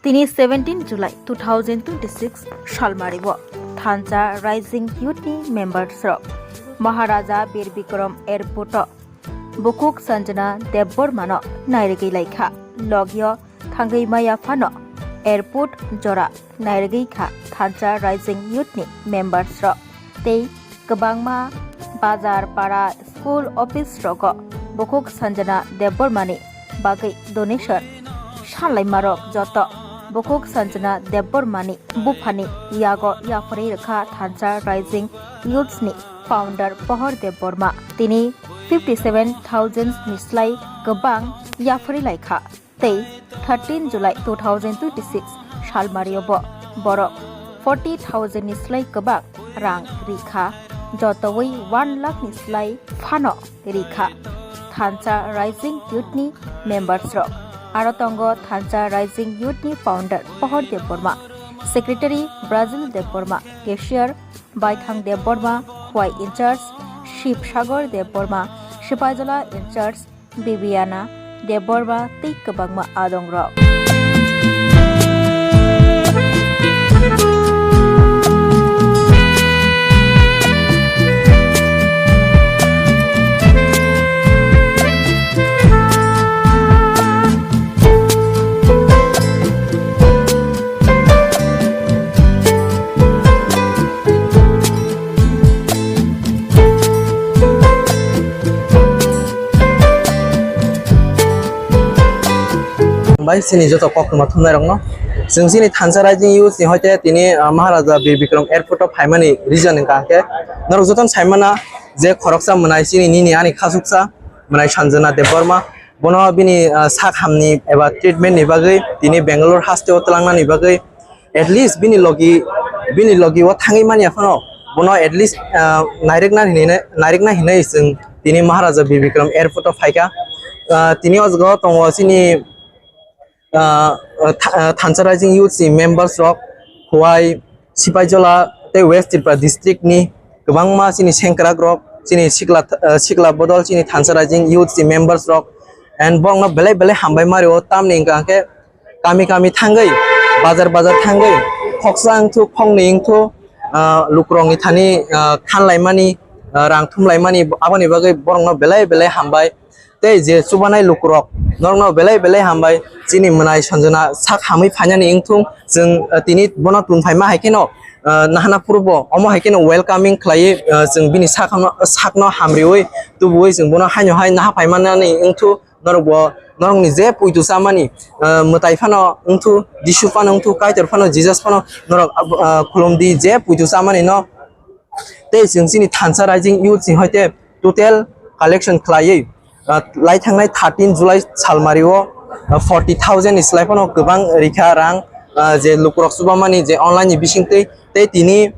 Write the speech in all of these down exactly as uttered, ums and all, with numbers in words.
Tini seventeen July two thousand twenty-six salmario Thansa Rising Youth ni members rok Maharaja Bir Bikram Airport o Bukhuk Sanjana Debbarma no nairigwi laikha. Logio thangwi maya phano airport jora nairigwi kha Thansa Rising Youth ni members rok tei kwbangma bazar, para, school, office rogo Bukhuk Sanjana Debbarma ni bagwi donation sanlaima rok joto Bukhuk Sanjana Debbarma ni buphani yago yapharwi rwkha Thansa Rising Youths ni founder Pohor Debbarma. Tini fifty seven thousand ni slai kwbang yapharwi laikha tei thirteen July two thousand twenty-six salmario bo borok forty thousand ni slai kwbang rang rikha, jotowi one lakh ni slai phano rikha Thansa Rising Youth ni members rok. Aro tongo Thansa Rising Youth ni founder Pohor Debbarma, secretary Brazil Debbarma, cashier Baithang Debbarma, Khwai in charge Shib Sagar Debbarma, Sipaijala in charge Bibiana Debbarma tei kwbangma adongrok. Bai chini joto koktwma thumnairokno. Chwng chini Thansa Rising Youth ni hoite tini, ah, Maharaja Bir Bikram Airport o phaimani reason wngkha khe norok jotono saimana je khoroksa mwnai chini nini ani khasuksa mwnai Sanjana Debbarma. Bono bini, ah, sak hamni eba treatment ni bagwi tini Bangalore haste o twlangnani bagwi at least bini logi, bini logi o thangwi manya phano bono at least, ah, nairikna hinwi, nairikna hinwi chwng tini Maharaja Bir Bikram Airport o phaikha. Ah, tini o jaga o tongo chini, ah, tha-, ah, Thansa Rising Youth ni members rok, Khowai, Sipaijola tei West Tripura district ni kwbangma chini sengkrak rok, chini sikla, ah, sikla bodol chini Thansa Rising Youth ni members rok, and borokno belai belai hambai mario, tamni hwnkha khe kami kami thangwi, bazar bazar thangwi, khoksa wngthu, khoknwi wngthu, ah, lukurokni thani, ah, khanlaimani, ah, rang thumlaimani, aboni bagwi borokno belai belai hambai. Tei je chubanai lukurok, norokno belai belai hambai. Chini mwnai Sanjana sak hamwi phainani wngthung, chwng, ah, tini bono tun phaima hai kheno, ah, nahana phuru bo omo hai kheno welcoming khlaiwi, ah, chwng bini sakno, sakno hamriwi tubuwi chwng bono haino hai naha phaimanani wngthu. Norok bo norokni je puitu chamani, ah, mwtai phano wngthu, Jisu phano wngthu, Kaitor phano, Jesus phano norok, ah, khulumdi je puitu chamani no. Tei chwng chini Thansa Rising Youth ni hoite total collection khlaiwi, ah, lai thangnai thirteen July salmario, ah, forty thousand ni slai phano kwbang rikha rang, ah, je lukurok chubamani je online ni bisingtwi tei tini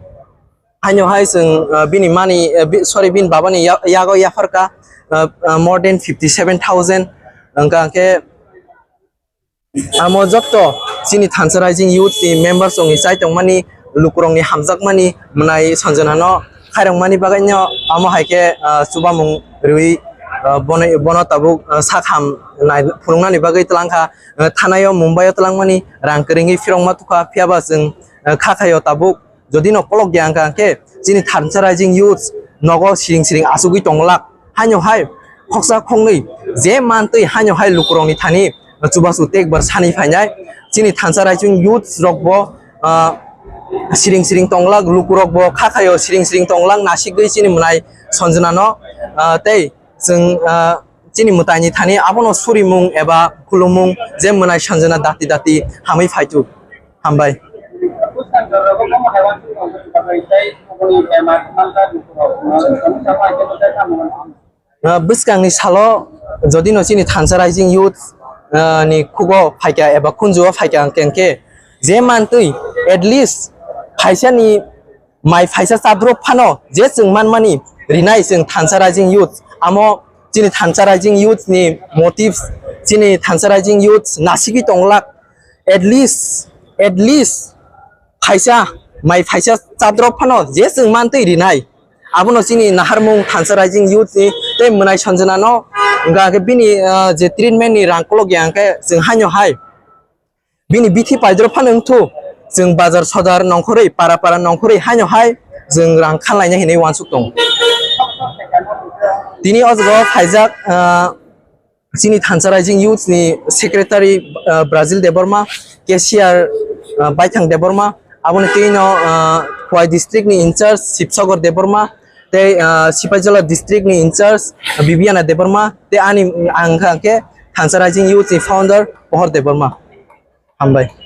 haino hai chwng, ah, bini mani, ah, bi-, sorry, bini babani ya-, yago yapharkha, ah, ah, more than fifty seven thousand. Hwnkha khe amo jotto chini Thansa Rising Youth ni members rokni chai tongmani, lukurokni hamjakmani mwnai Sanjana no khairokmani bagwi no amo hai khe, ah, chubamung rwi, ah, bono, bono tabuk, ah, sakham nai phunuknani bagwi twlangkha, ah, thanai o Mumbai o twlangmani rang kwrwngwi phirokma tukha, phiyaba chwng, ah, kha khaio tabuk. Jodi no kolok ya hwnkha khe chini Thansa Rising Youth nogo siring siring achugwi tonglak. Haino hai khoksa khoknwi je mantwi haino hai lukurokni thani chubachu tekbar sani phainai. Chini Thansa Rising Youth rok bo, ah, siring siring tonglak, lukurok bo kha khaio siring siring tonglak nasigwi chini mwnai Sanjana no, ah, tei chwng, ah, chini mwtaini thani abono surimung eba khulumung je mwnai Sanjana dati dati hamwi phaitu. Hambai. Ah, bwskangni salo jodi no chini Thansa Rising Youth, ah, ni khugo phaikha eba khunjuo phaikha hwnkhe je mantwi at least phaisani mai phaisa chadrop phano je chwng manmani rinai chwng Thansa Rising Youth, amo chini Thansa Rising Youth ni motives, chini Thansa Rising Youth nasigwi tonglak, at least, at least phaisa, mai phaisa chadrop phano je chwng mantwi rinai. Abono chini naharmung Thansa Rising Youth ni tei mwnai Sanjana no hwnkha khe bini, ah, je treatment ni rang kolok ya hwnkhe chwng haino hai Bini bithi paidro phano wngthu, chwng bazar sodar nongkhorwi, para para nongkhorwi haino hai chwng rang khanlaina hinwi uansuk tongo. Tini o jaga o phaijak, ah, chini Thansa Rising Youth ni secretary, ah, Brazil Debbarma, cashier, ah, Baithang Debbarma, aboni twi no, ah, Khowai district ni in charge Sibsagor Debbarma, tei, ah, Sipaijala district ni in charge Bibiana Debbarma, tei ani ang khe Thansa Rising Youth ni founder Pohor Debbarma. Hambai.